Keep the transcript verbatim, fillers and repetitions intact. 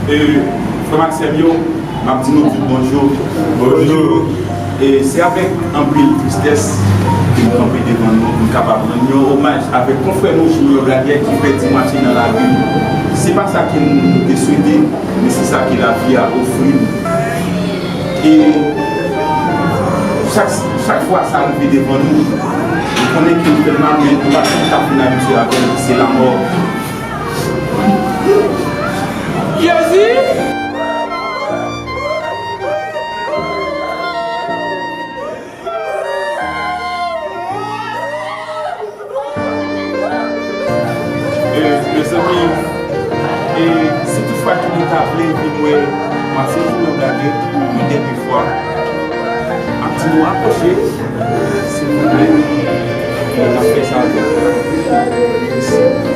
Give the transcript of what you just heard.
E, frè m ak sè m yo, m ap di nou tout bonjou. Bonjou. E se avèk anpil tristès ke m kanpe devan nou pou m kapab rann yon omaj avèk konfrè nou Junior Gadier ki pèdi mwatye nan lavi l. Se pa sa ke nou te swete, men se sa ke lavi a ofri nou. E chak, chak fwa sa rive devan nou, nou konnen ke nou fè l mal, men nou pa janm ka fin abitye avè l, se lanmò. Jezi! E, mezanmi, e, si toutfwa ke nou ta vle vin wè Masenjou Gade yon dènye fwa, m ap di nou apwoche, silvouplè, n ap fè sa avè w. Mèsi.